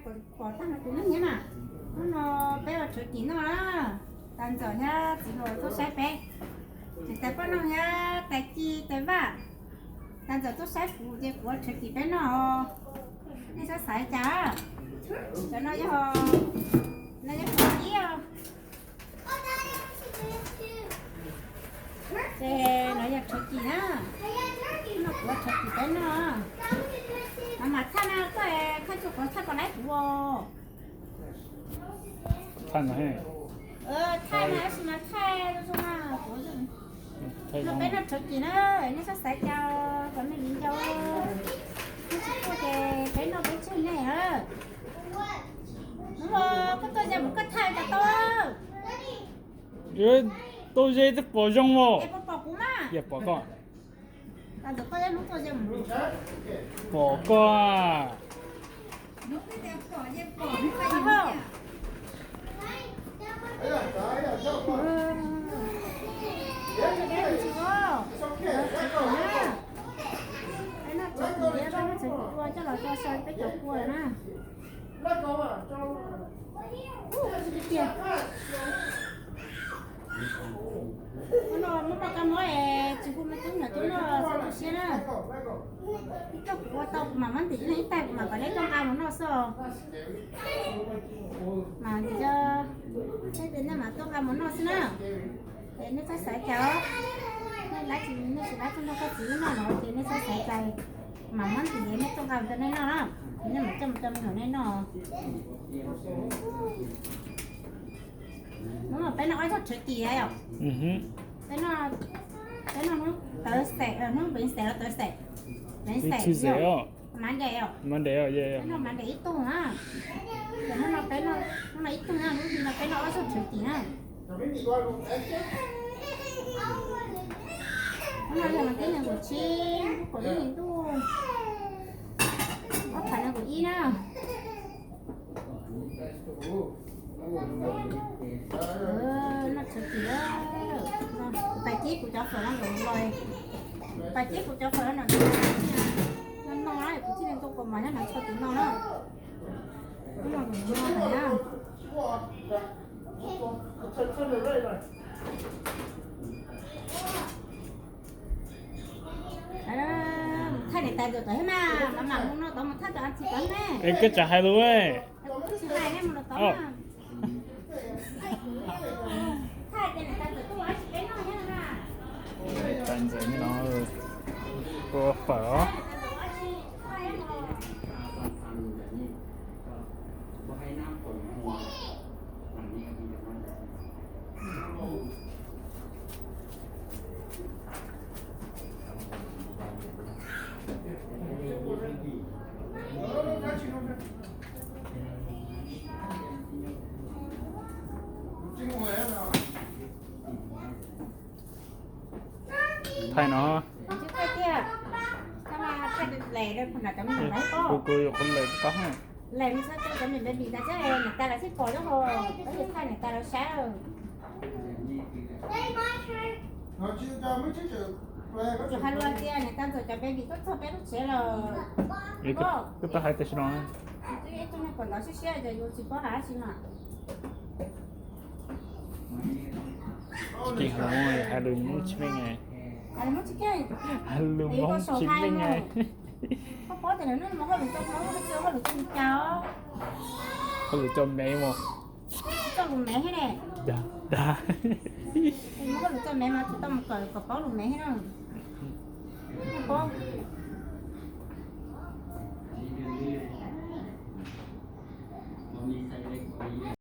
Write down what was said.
Pom tag no kuv lub nyiam mas. Hnub no peb ua turkey noj na. Tais Ntxawm thiab txiv hluas tuaj saib peb. Tais Paj Noog thiab tais Ci tais Vaj, Tais Ntxawm tuaj saib kuv ces kuv ua turkey peb noj os. Nej xav xaiv cas? Cov no yog, no yog turkey os. Ces no yog turkey na. No kuv ua turkey peb noj. Mas mas thaij na, koj thaij tsuj quav thaij kom laib kuv os. Thaij no, thaij no tab sis mas thaij zoo zoo na kuv. No peb noj turkey na, nej txhob xaiv cas, cov me viv ncaus, nej tsis tuaj ces peb noj peb tseg nej na. Hnub no koj tuaj ze mus koj thaij cas tau. Tuaj ze twb pom zoo os. Pom kuv mas. Pom koj. Pom koj. Coj los tso so peb cov kua na. Hnub no muab poj kab mob es tsis hu me tub nyuam tub noj txhob tu siab na. Koj kuv ua tau kuv mam muab ntim ib leeg ib tais kuv mam kom neb tuaj nqa mus noj xwb. Mas ntim, nej mam tuaj nqa mus noj xwb na. Es nej txhob xav cas, nej lab tsis, nej tsis lab tuaj nrog koj txiv wb noj no ces nej txhob xav cas, mam muab ntim es nej tuaj nqa mus rau nej noj na. Nej mam coj mus rau me nyuam nej noj. Hnub no peb noj ob zaug turkey yom. Peb noj, peb noj hnub Thursday, hnub Wednesday los Thursday, Wednesday, Monday, Monday ib tug na. Ces hnub no peb noj, hnub no ib tug na, hnub no peb noj ob zaug turkey na. Hnub no yog vas thib nees nkaum tsib, lub kaum lub hlis ntuj, ob phav nees nkaum ib na. Noj turkey, kuv pais ceb kuv cov fawm no los, pais ceb kuv cov fawm no, no no kuv thiaj li ntu kaus mom nyob no txhua tus no na. Hnub no kuv no na. Thaij niam tais ntxawm tod thiab mas, mam mam mus no tod mus thaij cov a txiv tod ne. Es koj tsam hais lus. Tsis hais ne, mus no tod na. Tais ntxawm no ua fawm os. Thaij no. Kuv, kuv yuav qhov lem tau. Lem txhob coj cov niam baby ntag, niam tais lawv thiaj pom lub hauv, peb yuav thaij niam tais lawv saib. Tsuas hais lus tias niam tais ntxawm cov baby tuaj txog peb lub tsev lawm. Koj tau hais tam sim no. Twb ib tug neeg pom ntawv siab siab ces yus tsis paub hais dab tsi mas. Tsis hais lus Hmoob tsis meej. Hais lus Hmoob tsis meej. Koj paub tias lawv hnub no hauj lwm tau, hauj lwm tau li cas os? Hauj lwm tau mev mas. Tau lus mev thiab ne. Dag. Hauj lwm tau mev mas tsis tau mus kawm kom paub lus mev thiab na. Paub.